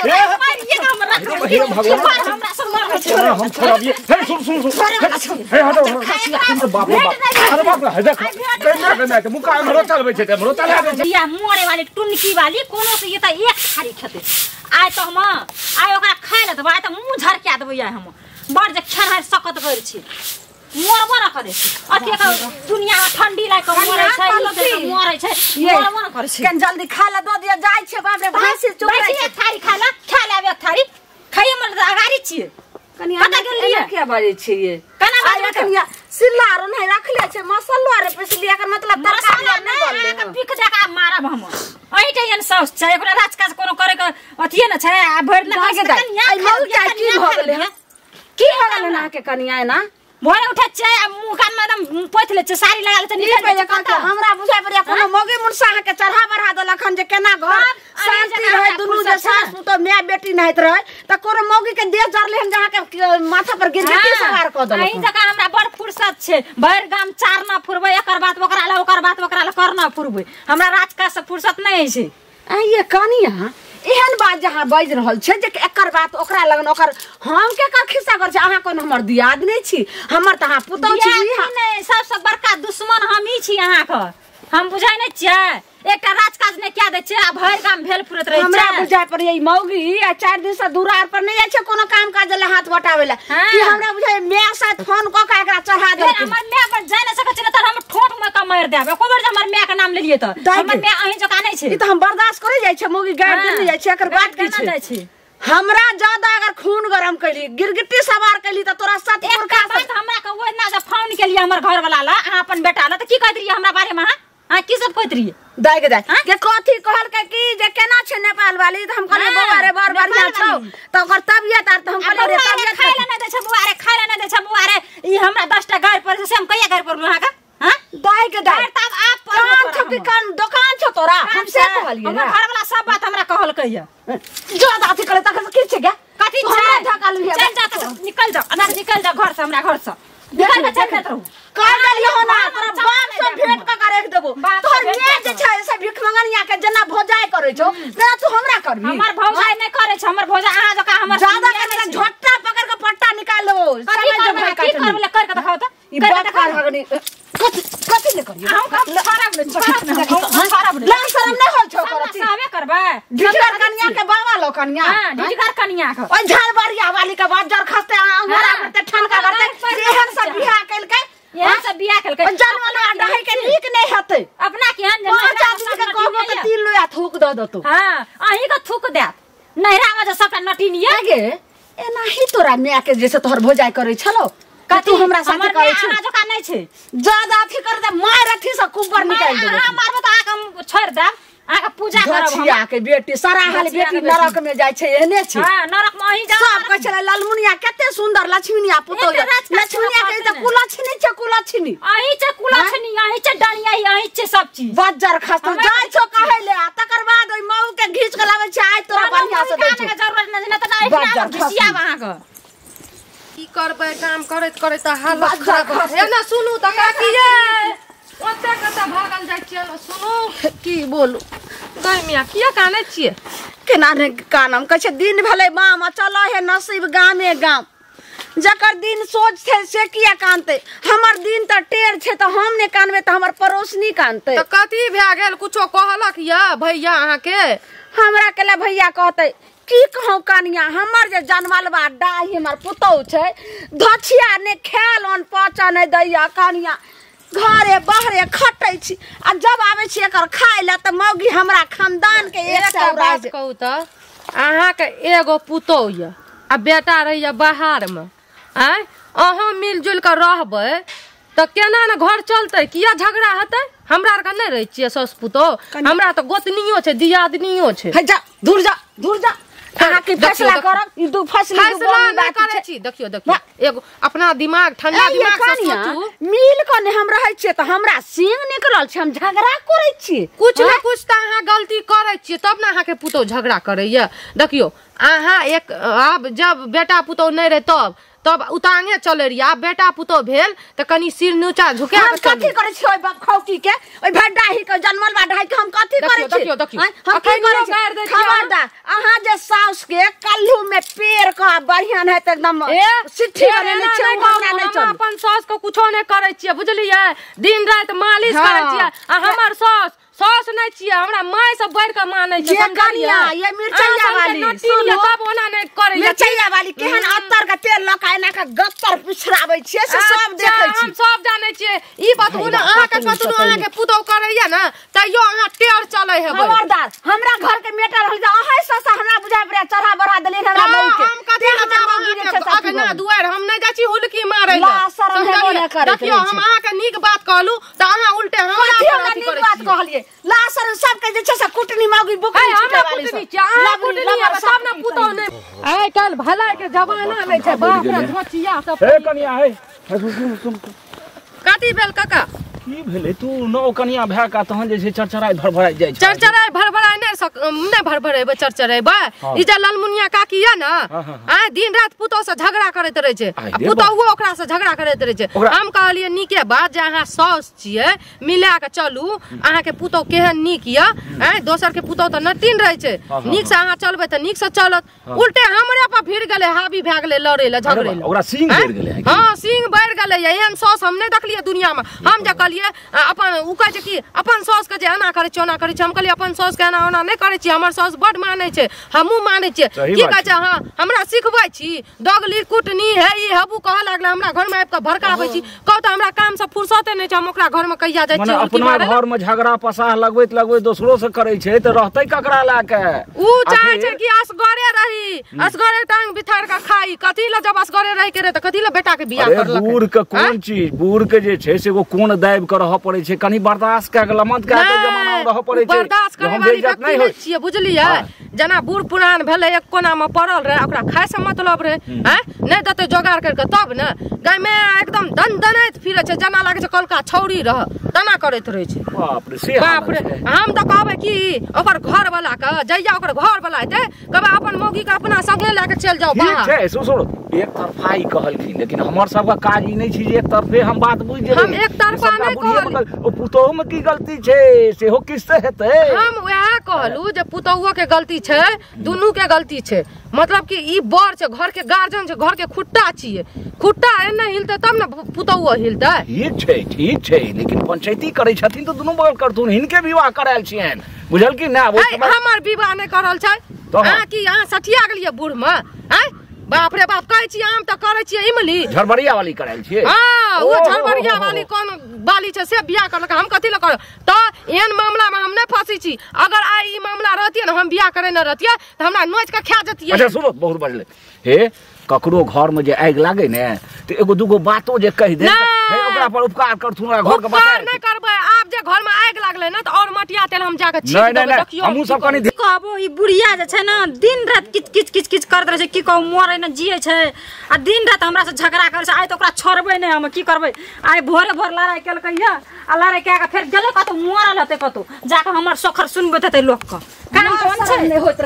हे भगवान हमरा सब मार छै हम छोड़बिए हे सुन सुन सुन हे हटो बाप रे बाप अरे बाप रे देख केना केना के मुका हमरो चलबै छै हमरो चला दे या मोरे वाली टुनकी वाली कोनो से ये त एक थारी खेते आइ त हम आइ ओकरा खाइ ले देबै आइ त मुंह झरका देबै आइ हम बड़ जे खेनाइ सकत गइल छी मरबो न करे छी अथी के दुनिया में ठंडी लाग के मरे छै ई मरे छै मरबो न करे छै कन जल्दी खा ले दो दिया जाय छै बाप रे भासी चुप रहे छै एक थारी खा ले खा ले एक थारी खाइए मन त अगाड़ी छियै कनी कतऽ गेलियै? किया बाजै छियै केना बाजबै तऽ? कनिया सिल्ला आरो नहि रखले छै मसालो आरे पिसलियै एकर मतलब तरकारी मसाला आर नहि नहि बनलै अहाँके बिख जका मारब हम एहिटा एहन साउस छै ओकरा राजकाज कोनो करे के अथिए न छै आ भरि दिन दाइ गे दाइ, आइ मौका की भऽ गेलै हन? की भऽ गेलै अहाँके कनिया एना भोरे उठै छै आ मुँह कान में एकदम पोछि लै छै साड़ी लगा लै छै ई निकलि पहिले जाइ छै कहलकै, कतऽ। हमरा बुझाइ पड़ैया कोनो मौगी मुनसा अहाँके चढ़ा बढ़ा देलक हन जे केना घर बाप, अहीं शांति जेना रहै हमरा दुनू जे फुर्सत छै। सास पुतोह माय बेटी नहाइत रहै तऽ कोनो मौगी के देह जरलै हन जे अहाँके माथा पर गिरगिटी सवार कऽ देलक अहीं जकाँ हमरा बड़ फुर्सत छै भरि गाम चारना फुरबै एकर बात ओकरा लए ओकर बात ओकरा लए करना फुरबै हमरा राजकाज से फुर्सत नहि छै आइये कनिया एहन बात जे अहाँ बाजि रहल छै जे एकर बात ओकरा लगन ओकर हम केकर खिस्सा करै छी अहाँ कोनो हमर दियाद नहि छी हमर तऽ अहाँ पुतहु छी दियाद ई की नहि सबसँ बड़का दुश्मन हमही छी अहाँके हम बुझै नहि छियै एकटा राजकाज नहि कए दै छियै आ भरि गाम भेल फुरैत रहै हमरा छै बुझाइ पड़ैया ई मौगी आ 4 दिन से दुरार पर नहि जाइ छै कोनो काम काज लए हाथ बटाबै लए हाँ। कि हमरा बुझाइ माय साथ फोन कऽ के एकरा चढ़ा फेर देलकै हमर माय पर जाय नहि सकै छै ने तऽ हम ठोंठ में के मारि देब एको बेर जे हमर माय के नाम लेलियै तऽ दाइ हमर गे। माय अहीं जकाँ नहि छै ई तऽ हम बर्दाश्त करे जाइ छै मौगी गारि हाँ। देने जाइ छै एकर बात की केना छै जाइ छै हमरा ज्यादा अगर खून गरम कैली गिरगिटी सवार कैली तऽ तोरा सत एकटा पुरखा बात हमरा के ओहि दिना जे फोन केलियै हमर घर वाला ला अहाँ अपन बेटा ला तऽ की कहैत रहियै हमरा बारे में अहाँ अहाँ की सब कहैत रहियै दाइ के दाइ हाँ? के कथी कहलकै की जे केना छै नेपाल वाली तऽ हम कहलियै हाँ, बौआ रे बड़ बढ़िया नेपाल छौ वाली। तऽ ओकर तबियत आर तऽ हम आ कहलियै रे बौआ रे तबियत खाय ला नहि दै छै बौआ रे खाय ला नहि दै छै बौआ रे ई हमरा 10टा गारि पड़ै छै से हम कहिया गारि पड़लहुँ अहाँके हाँ दाइ के दाइ गारि तऽ आब आप पड़बो कान छौ करब कि हमर। कान दोकान छौ तोरा हम से छै। कहलियै हमर ने घर वाला सब बात हमरा कहलकै ये ज्यादा अथी करे तखन की छै गे कथी तू हमरा छै धक्का लिहे चल जा तऽ निकल जाओ अंदर निकल जाओ घर से हमरा घर से निकल के चल जात रहू कह देलियै हो ना घर तोरा में बाप से चल भेंट कऽ के राखि देबो बाप से तोहर भेंट माय कऽ जे के। छै से भिख मंगनिया के जेना भौजाइ करै छौ तेना तू हमरा करबी हमर भौजाइ नहि करै छै हमर भौजाइ अहाँ जकाँ हमर ज्यादा सुनिया करे नहि छै। झोटा पकड़ के पट्टा निकाल देबो कथी समझ जो करबै भाई की काटनी करबै कर के देखाउ तऽ ई कर के बात देखाउ कर हगनी कथी कथी ने करियो हम हम खराब नहि छोड़ब नहि हम खराब नहि लाज शरम नहि होइ छौ सब करती सावे करबै ढिठगर कनिया के बाबा लो कनिया हां ढिठगर कनिया के ओइ झालबारिया वाली के बात जर खसते अंगोरा हाँ। करते ठनका करते पर एहन सब बियाह केलकै एहन सब बियाह केलकै जनमला डहै के नीक नहि हेतै अपना केहन जे पांच नैहरा आदमी के सब कहबो नटीन तऽ यऽ। 3 लोया थूक दऽ देतौ हाँ अहीं के थूक देत नैहरा में जे सबटा नटीन ये गे एनाही तोरा माय के जैसे तोहर भौजाइ करै छलो कि तू हमरा साथे हमर करै माय छी अहाँ जकाँ नहि छै ज्यादा अथी कर दे मार अथी से कुबर निकालि देबो अहाँ मारबै तऽ अहाँके हम छोड़ि देब अहाँके पूजा करब हम गछिया के बेटी सराहल गछिया के बेटी बेटी। नरक में जाइ छै एहने छै हाँ नरक में अहीं जाउ सब कहै छलै ललमुनिया कते सुंदर लक्ष्मीनिया पुतोह एकटा राजकाज लक्ष्मीनिया के कोनो तऽ कुलक्षणी छै कुलक्षणी अहीं छै कुलक्षणी अहीं छै डनिया अहीं छै सब चीज बज्जर खसतौ हमरा जाइ छौ कहै ले आ तकर बाद ओहि मऊ के घीच के लाबै छै आइ तोरा बढ़िया से दै छौ के जरूरत नहि छै, नहि तऽ एहिठिना बज्जर हम घिसियाब अहाँके की करबै काम करैत करैत तऽ हालत बज्जर खराब भऽ खसतै। हे ने सुनू तऽ काकी यै ओते कतऽ भागल जाइ छियै ने सुनू की बोलू गै मियाँ किया कानै छियै केना ने कानम कहै छै दिन भेलै बाम आ चलऽ हे नसीब गामे गाम जकर दिन सोच छै से किया कानतै हमर दिन तऽ टेढ़ छै तऽ हम नहि कानबै तऽ हमर पड़ोसनी कानतै तऽ कथी भए गेल कुछो कहलक यऽ भैया अहाँके हमरा केला भैया कहतै की कहूँ कनिया हमर जे जनमलबा डाही हमर पुतहु छै धछिया ने खायल अन पचऽ नहि दैया कनिया घरे बाहरे खटै छी आ जब आबै छी एकर खाय लए तऽ मौगी हमरा खानदान के एक एकटा बात कहू तऽ अहाँके एगो पुतोह यऽ आ बेटा रहैया बाहरमे आँय अहाँ मिलजुलि कऽ रहबै तऽ केना ने घर चलतै किया झगड़ा हेतै हमरा आरके नहि रहै छियै साउस पुतोह हमरा तऽ गोतनियो छै दियादनियो छै हे जा दूर जा दूर जा अहाँ की देखियौ, फैसला देखियौ। करब ई दू फसली दू फैसला बोनी नहि बात करै छै छी देखियौ देखियौ एगो अपना दिमाग ठंडा ए, ये दिमाग से कनिया, सोचू मिल कऽ ने हम रहै छियै तऽ हमरा सींग निकलल छै हम झगड़ा करै छियै कुछ ने कुछ तऽ अहाँ गलती करै छियै तब ने अहाँके पुतोह झगड़ा करैया देखियौ अहाँ एक आब जब बेटा पुतोह नहि रहै तब तब उतांगे चले रहियै। आब बेटा पुतोह भेल तऽ कनि सिर नीचा झुका हम के चलू। कथी करै छी ओहि बाप खौकी के, ओहि भड्डाही के जनमल बा ढाई के हम कथी करै छी? देखियौ देखियौ हम की करै छी? खबरदार अहाँ जे साउस के कल्लू में पेड़ के बढ़िया नै त एकदम सिट्ठी बनेने छै, हमरा नै चलू। अपन साउस के कुछो नै करै छियै बुझलियै, दिन राति मालिश करै छियै। आ हमर साउस साउस नै छियै, हमरा my से बढ़ि के मानै छै। ये कनिया ये मिरचैया वाली सुनू तब ओना नै करै। मिरचैया वाली केहन अत्तर के तेल लऽ के एना के गत्तर पिछड़ाबै छियै से सब देखै छी, हम सब जानै छियै। ई बतबू ने अहाँ के कतनो अहाँ के पुतोह करैया ने तैयो अहाँ टेढ़ चलै हेबै। खबरदार हमरा घर के मेटर रहल जे अहाँ ससा हमरा बुझाय पड़ै चढ़ा बढ़ा देलियै हमरा बहू के। हम कथी अगना दुआर हम नै जाइ छी हुलकी मारै ले। देखियौ हम अहाँ के नीक बात कहलू तऽ अहाँ उल्टे हमरा नीक बात कहलियै। लासर सबके जे छै से कुटनी मौगी बुकनी छुटे वाली सब सब ना पुतोह नै। आइ काल्हि भलाई के जमाना नै छै बाप रे धोचिया सब। हे कनिया हे सुन सुन कथी भेल काका? की भेलै? तू नौ कनिया भए का तहन जे छै चरचराइ भरभराइ जाइ छै। चरचराइ भरभराइ नै नै भरभरेबै चरचरेबै। ई जे ललमुनिया काकी ये ने आइ दिन राति पुतोह से झगड़ा करैत रहै छै, आ पुतोहुओ ओकरा से झगड़ा करैत रहै छै। हम कहलियै नीके बात जे अहाँ साउस छियै मिला के चलू, अहाँ के पुतोह केहन नीक ये। आइ दोसर के पुतोह तऽ नटीन रहै छै, नीक से अहाँ चलबै तऽ नीक से चलत। उल्टे हमरे पर भिड़ गेलै, हावी भए गेलै लड़ै लए झगड़ै लए। ओकरा सींग बढ़ि गेलै। हँ सींग बढ़ि गेलै। एहन साउस हम नहि देखलियै दुनिया में। हम जे कहलियै अपन उ कहै छै कि अपन साउस के जे एना करै छै ओना करै छै, हम कहलियै अपन साउस के एना ओना नहि करै छी, हमर साउस बड मानै छै, हमहूँ मानै छियै। की कहै छै हँ हमरा सिखबै छी दगली कुटनी हे ई हेबू कहऽ लागलै। हमरा घर में आबि कऽ भड़काबै छी, कहू तऽ हमरा काम से फुर्सते नहि छै, हम ओकरा घर में कहिया जाइ छियै? अपना घर में झगड़ा पसाह लगबैत लगबैत दोसरो से करै छै तऽ रहतै ककरा लए के? उ चाहै छै कि असगरे रही, असगरे टांग बिथार के खाई। कथी लए जब असगरे रहि के रहै तऽ कथी लए बेटा के बियाह करलकै? बूढ़ के कोन चीज, बूढ़ के जे छै से एगो कोन दाबि के रहऽ पड़ै छै, कनि बर्दाश्त कए के लमत कए के जमाना मे रहऽ पड़ै छै। बर्दाश्त करै वाली व्यक्ति नहि छियै बुझलियै। जेना बूढ़ पुरान भेलै एक कोना मे पड़ल रहै, ओकरा खाय से मतलब रहै, आँय नहि देतै जोगाड़ करि के तब ने गाय मे एकदम दनदनाइत फिरै छै, जेना लागै छै कलका छौड़ी रह तना करैत रहै छै। बाप रे से बाप रे। हम तऽ कहबै कि ओकर घर वाला के जहिया ओकर घर वाला हेतै कहबै अपन मौगी के अपना संगे लए के चलि जाउ बाहर। ठीक छै सुन एक तरफा ही कहलखिन, लेकिन हमर सबके काज ई नहि छै जे एक तरफे हम बात बुझि जेबै। हम एक तरफा नहि कहलियै। ओ पुतोहु मे की गलती छै सेहो किछु तऽ हेतै। हम वएह कहलू जे पुतोहुओ के गलती छै, दुनू के गलती छै। मतलब कि ई बड़ छै, घर के गार्जियन छै, घर के खुट्टा छियै, खुट्टा एना हिलतै तब ने पुतोहुओ हिलतै। ठीक छै ठीक छै, लेकिन पंचायती करै छथिन तऽ दुनू बगल करथुन। हिनके विवाह करायल छियनि बुझलखिन ने? हमर विवाह नहि करल छै। अहाँ की अहाँ सठिया गेलियै बूढ़ मे? आँय बाप रे बाप कहै छियै हम तऽ करै छियै इमली झड़बड़िया वाली करायल छियै। हँ ओ झड़बड़िया वाली कोन बाली छै से बियाह करलकै, हम कथी लए करब? तऽ एहन मामला मे हम नहि फँसै छी। अगर आइ ई मामला रहतियै ने, हम बियाह करै ने रहतियै तऽ हमरा नोचि कऽ खा जतियै। अच्छा सुनो बहुत बजलै। हे ककरो घर में जे आगि लागे ने तऽ एगो दूगो बातो जे कहि दे ओकरा पर उपकार करथुन, ओकरा घर के बता नहि करबै। आब जे घर में आगि लागलै ने तऽ और मटिया तेल हम जाके छीट देबै। देखियौ हमहूँ सब कनि कहबो ई बुढ़िया जे छै ने दिन राति किच किच किच किच करैत रहै छै, की कहू मरै ने जियै छै आ दिन राति हमरा से झगड़ा करै छै। आइ तऽ ओकरा छोड़बै नहि हम, की करबै? आइ भोरे भोर लड़ाइ केलकै यऽ आ लड़ाइ कए कऽ फेर गेलै कतौ मरल हेतै कतौ जाकऽ हमर सोखर सुनबैत हेतै लोकके। काम कोन छै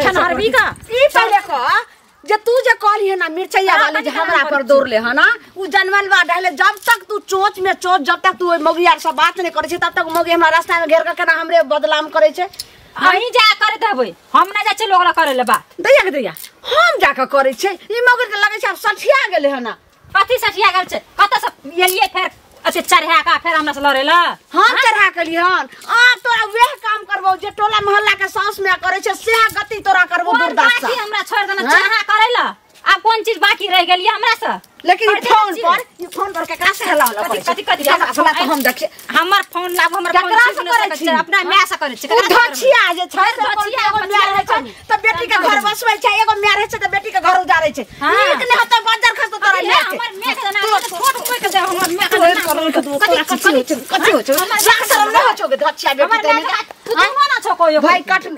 खेनहरबी का? ई पहिले कह जे तू जे कहली है ना मिरचैया वाली जे हमरा पर दौड़ले है ना, उ जनमल बा डहले जब तक तू चोच में चोच, जब तक तू ओइ मौगियार से बात नहीं करै छै तब तक मौगी हमरा रास्ता में घेर के केना हमरे बदनाम करै छै। अहीं जा करे देबै, हम नहि जाइ छियै लोग लग करै ले बात। दैया के दैया हम जाके करै छै। ई मौगी के लगै छै आब सठिया गेलै है ना। कथी सठिया गेल छै? कतऽ से एलियै फेर अच्छा चढ़ा के फेर हमरा से लड़ै ला? हम चढ़ा के लिहन। आब तोरा वएह काम करबौ जे टोला मोहल्ला के साउस में करै छै, सेह गति तोरा करबौ दुर्दशा। बाकी हमरा छोड़ देना चढ़ा करै ला। आब कोन चीज बाकी रह गेल हमरा से? लेकिन ई फोन पर केकरा से हल्ला हल्ला करै छै? कथि कथि हल्ला तऽ हम देखिए। हमर फोन लाबू, हमर फोन केकरा से करै छी? अपना my से करै छी। केकरा धछिया जे छै से एगो my रहै छै तऽ बेटी के घर बसबै छै, एगो my रहै छै तऽ बेटी के घर उजारै छै। नीक नहि हेतौ बज्जर खसतौ तोरा my के। हमर my के ना छोट कोइ के दे, हमर my के कथि कथि कथि होइ छै? लाज शरम नहि होइ छौ गे धछिया बेटी? तू ना छौ कोइ भाई कट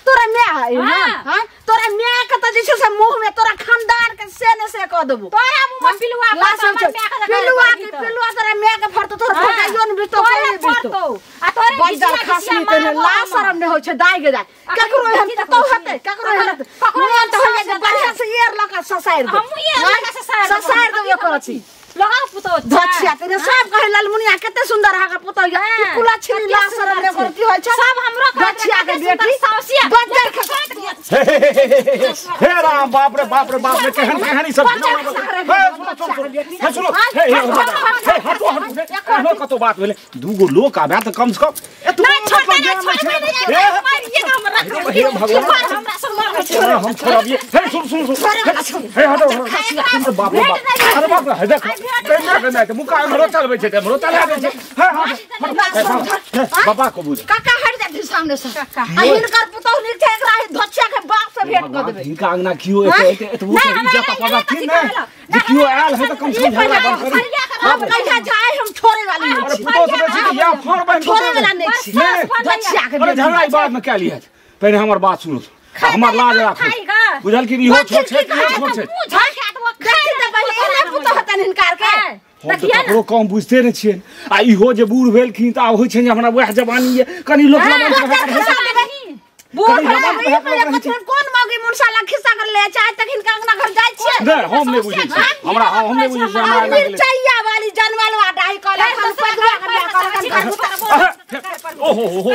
तोरा my है ना? हां तोरा my के त जे छै से मुंह में तोरा खानदान के से ने से क देबो। तोरा मुंह में पिलुआ पिलुआ के पिलुआ तोरा my के फरतो, तोरा फटाइयो ने बितो कोइ बितो आ तोरे बज्जर खसनी ते लाज शरम नहि होइ छै। दाइ गे दाइ केकरो एहन तो हेतै, केकरो एहन ककरो एहन त होइए जे बढ़िया से एयर लऽ के ससारि दे। हमहूँ एयर लऽ के ससारि ससार देबै करथी लगा पुतौ धछिया के सब कहे ललमुनिया कते सुंदर अहाँ के पुतौ या कुला छिरी ला शरम ने करती होय छै सब हमरो धछिया के बेटी साउसिया बज्जर हे राम बाप रे बाप रे बाप रे केहन केहन ई सब हे सुनो हे सुनो हे हे हटो हटो एहनो कतो बात भेलै दूगो लोक आबे त कम से कम नहीं छोड़ नहीं छोड़ हे भगवान हम छोड़बिए हे सुन सुन सुन हे हटो हटो बाप रे बाप अरे बाप रे देख केना केना के मुका हमरो चलबै छै हमरो चला दै छै हे हट बाबा को बुझ काका हट जा सामने से आ हिनकर पुतौ नीक छै एकरा धोछिया के बाप से भेंट क देबै हिनका अंगना कियो एते एतबो के इज्जत पड़ा की ने जे कियो आयल है त कम से कम झगड़ा बंद करी हम कहिया जाए हम छोड़े वाली नहीं अरे पुतौ से बेसी या फोन बहन छोड़े वाला नहीं छी धोछिया के अरे झगड़ा बाद में क्या लिया पहले हमर बात सुनो हमर लाज राखो बुझल कि इहो छोट छै इहो छोट छै देखी त पहिले एने पुतौ हतन हिनकार के हम तऽ ककरो कम बुझते नहि छियै आ इहो जे बूढ़ भेलखिन तऽ आब होइ छै जे हमरा वएह जवानी ये कनी लोक बूढ़ कोन मौगी मुनसा लग खिस्सा कर ले चाहे तक हिनका अंगना घर जाइ छियै नहि हम नहि बुझै छियै हमरा हम नहि बुझै छियै हमरा मिरचैया वाली जनवलवा डाही कहलक हम पदुआ के बियाह कहलक ओहो हो हो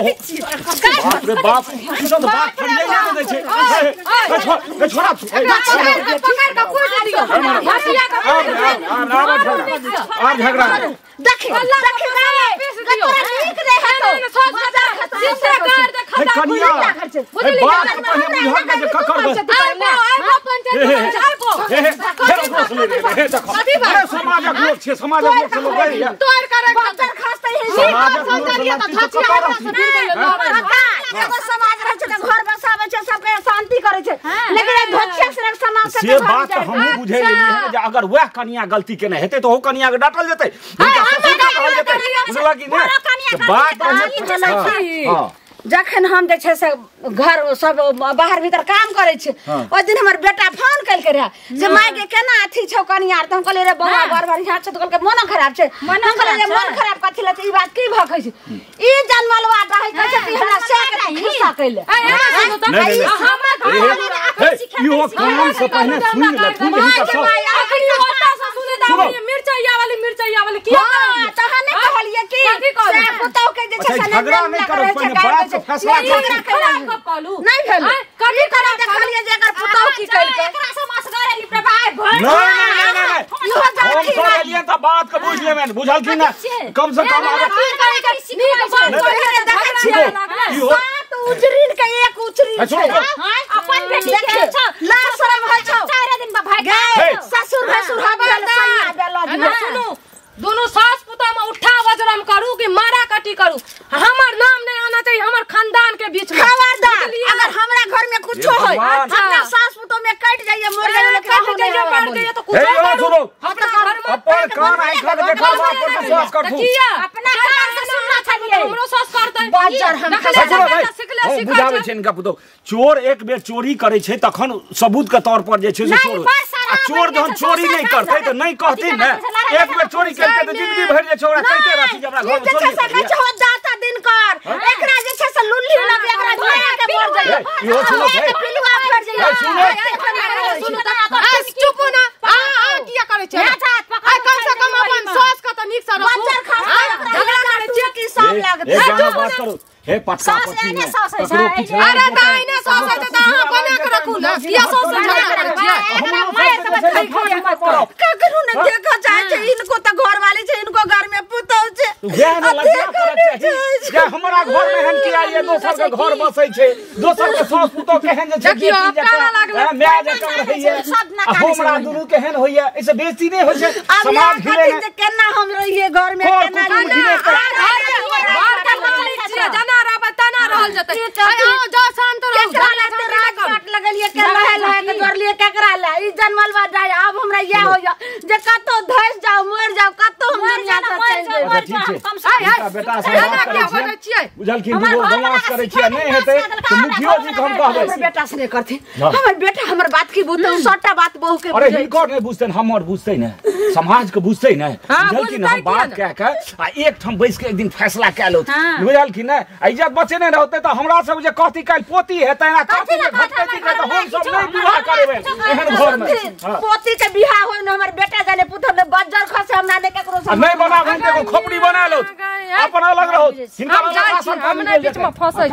बाप रे बाप ई सब बात फरियाइ नहि दै छै ए छोड़ा पकड़ के कूट दियौ हसिया के आब झगड़ा देखी देखी तोरा नीक नहि हेतौ कनिया बात पहिले बुझल ने जे ककर समाजक लोक छै समाजक लोक से लोक तोड़ कर बच्चर खसतै है समाज रहै छै तऽ घर बसाबै छै सबके शांति करै छै लेकिन धोछिया से समाज से बात हमहूँ बुझै लेलियै जे अगर वएह कनिया गलती केने हेतै तऽ ओहो कनिया के डांटल जेतै बुझलक कि नहि बात जखन हम जे छै से घर सब बाहर भीतर काम करै छी ओहि दिन हमर बेटा फोन केलकै रहे जे माय के केना अथी छौ कनिया तऽ हम कहलियै रे बौआ बड़ बढ़िया छै तऽ कहलकै मोनो खराब छै हम कहलियै रे मोन खराब कथी लए छै ई बात की भऽ कहै छै ई जनमलवा डाही कहै छै कि हमरा से के खिस्सा कैले इहो कान से पहिने सुनि लेथुन जे हिनकर सब मिरचैया वाली मिरचैया वाली किया तहन नहि कहलियै कि से पुतौ के जे छै से झगड़ा नहि करब पहिने बात के फैसला करू नहि भेल कभी करा देखलियै जे एकर पुतौ की केलकै एकरा से मसगरे निपटबै भर नहीं नहीं नहीं नहीं हम सब एलियै तऽ बात के बुझि लेबै बुझल कि ना कम से कम सात उजरीन के एक उजरीन छै अपन बेटी के छौ ला शरम होइ छौ 4 दिन भाई ससुर भसुर हबल सैया बेला सुनू दोनों सास पुतौ में उठा वजरम करू कि मारा कटी करू हमर नाम नहीं आना चाहिए हमर खानदान के बीच में खबरदार अगर हमरा घर में कुछो होय अपना सास पुतौ में कट जाइए मर जाइए लेकिन कट जाइए मर जाइए तो कुछ सुनो अपन कान आंख के देखल बात पर विश्वास करथु अपना कान से सुनना चाहिए हमरो सास करतै बाजार हम हम बुझाबै छै इनका पुतौ चोर एक बेर चोरी करै छै तखन सबूत के तौर पर जे छै से चोर आ चोर जहन चोरी नहीं करतै तऽ नहीं कहती ने एक बेर चोरी केलकै तऽ जिंदगी भरि जे छै ओकरा कहिते रहती जे हमरा घर में चोरी से कहै छै हो दाता दिन कर एकरा जे छै से लुल्ली लगे एकरा धोया के मर जाइए इहो सुनो पिलुआ फट जाइए सुनो आ चुप ना आ आ किया करै छै आ कम से कम अपन सास के तऽ नीक से रखू झगड़ा करै छियै की सब लागत एक बात करू हे पटका पटी में अरे त आइने सास है त अहाँ बना के रखू ना किया सास से झगड़ा करै छियै ककरो ने देखा चाहे छै इनको त घर वाली छै इनको घर में पुतौ छै वएह ने लज्जा करक चाही जे हमरा घर में एहन किया ये दोसर के घर बसै छै दोसर के सास पुतौ केहन जे छै देखियौ आब काना लागलै माय जकाँ रहैये आ हमरा दुनू केहन होइए एहिसँ बेसी नहि होइ छै समाज घिरे ने केना हम रहिए घर में केना घर के मालिक छियै जना रहबै तना रहल जेतै आओ जाओ शांत रहू केकरा ला राजपाट लगलिए के लहे लहे के जोड़लिए केकरा ला ई जनमलवा जाय आब हमरा इएह होइए जे कतौ धस जाओ मर जाओ कतौ हम दुनिया से चलि जाउ ठीक छै बेटा से बात करै छियै बुझलखिन दूगो बदमाश करै छियै नहि हेतै तऽ मुखियो जी के हम कहबै हमर बेटा से नहि करथिन हमर बेटा हमर बात की बुझतै सबटा बात बहू के अरे हिनकर नहि बुझतै हमर बुझतै ने समाज के बुझतै ने बुझलखिन हम बात कए के आ एक ठाम बैस के एक दिन फैसला कए लौत बुझलखिन ने इज्जत बचेने रहतै तऽ हमरा सब जे कहती काल्हि पोती हेतै आ कहती घटकैती तऽ हम सब नहि विवाह करेबै। एहन घर में पोती के बियाह होय न हमर बेटा जाने पुतोह ने बज्जर खसे हमरा ने केकरो से नहीं बना एगो खोपड़ी बना लो अपन अलग रहो। हम जाइ छी, हम नहि बीच में फंसै।